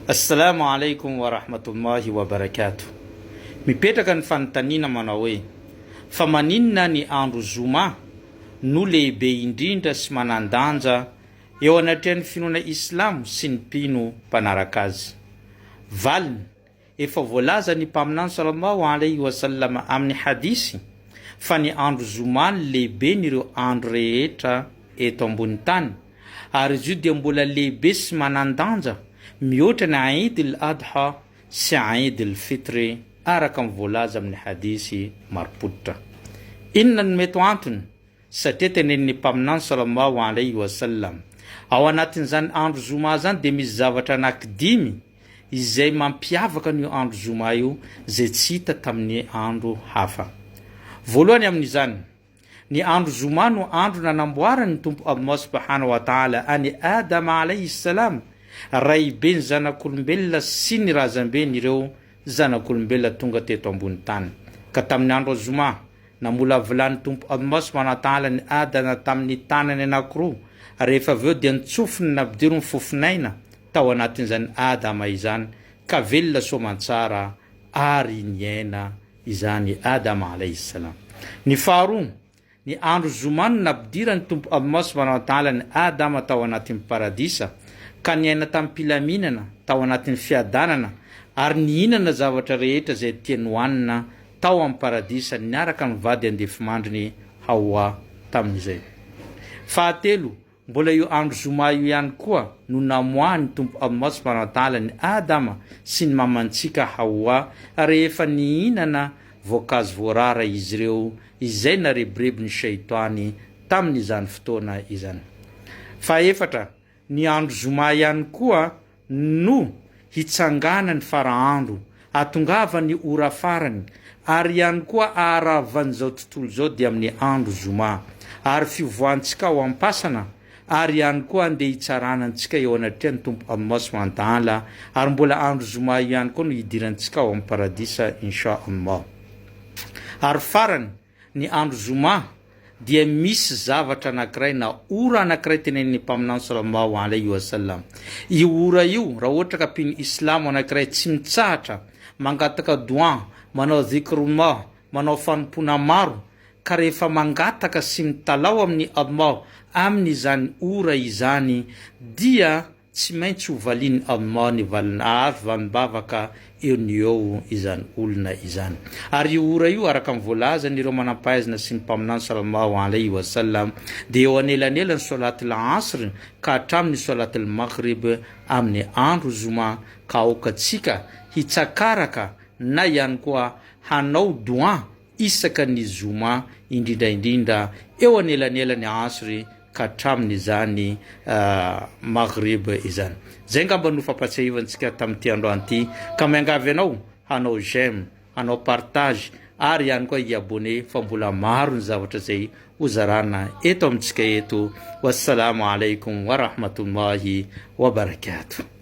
Assalamu alaikum wa rahmatullahi wa barakatuh. Mipetraka ny fanontaniana manao hoe, fa maninona ny andro zoma no lehibe indrindra sy manan-danja eo anatrehan'ny finoana islamo sy ny mpino mpanaraka azy? Valiny, Efa voalaza ny Mpaminany Sallallahu alaihi wa sallam amin'ny hadisy fa ny andro zoma no lehiben'ireo andro rehetra eto ambony tany, ary izy io dia mbola lehibe sy manan-danja mihoatra ny Aïd al-Adha sy Aïd al-Fitr araka ny voalaza amin'ny hadisy marim-pototra. Inona no mety ho antony? Satria tenenin'ny Mpaminany Sallallahu alaihi wa sallam, ao anatin'izany andro zoma izany dia misy zavatra anankidimy izay mampiavaka an'io andro zoma io izay tsy hita tamin'ny andro hafa. Voalohany amin'izany, ny andro zoma no andro nanamboaran'ny Tompo Allah subhanahu wa ta'ala an'i Adama alayhi salam, raiben'ny zanak'olombelona sy ny razamben'ireo zanak'olombelona tonga teto ambony tany. Ka tamin'ny andro zoma, Namolavolàn'ny Tompo Allah subhanahu wa ta'ala ny Adana tamin'ny tanany anankiroa, rehefa avy eo dia nitsofiny nampidiriny fofon'aina tao anatin'izany Adama izany, ka velona soamantsara ary niaina izany Adama alayhi salam. Ny faharoa, ny andro zoma no nampidiran'ny Tompo Allah subhanahu wa ta'ala ny Adama tao anatin'ny paradisa, ka niaina tamim-pilaminana, tao anatin'ny fiadanana, ary nihinana zavatra rehetra izay tiany hohanina tao amin'ny paradisa niaraka amin'ny vady andefimandriny Hawa tamin'izay. Fahatelo, mbola io andro zoma io ihany koa no namoahan'ny Tompo Allah subhanahu wa ta'ala ny Adama sy ny mamantsika Hawa rehefa nihinana voankazo voarara izy ireo izay narebirebin'ny Shaitany tamin'izany fotoana izany. Fahaefatra, Ny andro zoma ihany koa no hitsanganan'ny fara andro, hahatongavan'ny ora farany, ary ihany koa haharavan'izao tontolo izao dia amin'ny andro zoma. Ary fivoahantsika ao am-pasana, ary ihany koa andeha hitsarana antsika eo anatrehan'ny Tompo Allah subhanahu wa ta'ala, ary mbola andro zoma io ihany koa no hidirantsika ao amin'ny paradisa insha Allah. Ary farany, Ny andro zoma dia misy zavatra anankiray na ora anankiray tenenin'ny Mpaminany Sallallahu alaihi wa sallam. Io ora io, raha ohatra ka mpino islamo anankiray tsy mitsahatra mangataka doua, manao dhikrullah, manao fanompoana maro, ka rehefa mangataka sy mitalaho amin'i Allah amin'izany ora izany dia Tsy maintsy ho valian'i Allah ny valiny avy vanim-bavaka eo no eo izany olona izany. Ary io ora io, araka ny voalazan'ireo manampahaizana sy ny Mpaminany Sallallahu alaihi wa sallam, dia eo anelanelan'ny Solat al-Asr ka hatramin'ny Solat al-Maghrib amin'ny andro Zoma, ka aoka tsika hitsakaraka na ihany koa hanao Doua isaka ny Zoma, indrindra indrindra eo anelanelan'ny Asr ka hatramin'izany Maghrib izany. Izay angamba no fampatsiahivantsika tamin'ity androany ity ka miangavy anao hanao j'aime, hanao partage ary ihany koa hi-abonner fa mbola maro ny zavatra izay hozarana eto amintsika eto. Wassalamo alaikum wa rahmatullahi wa barakatuh.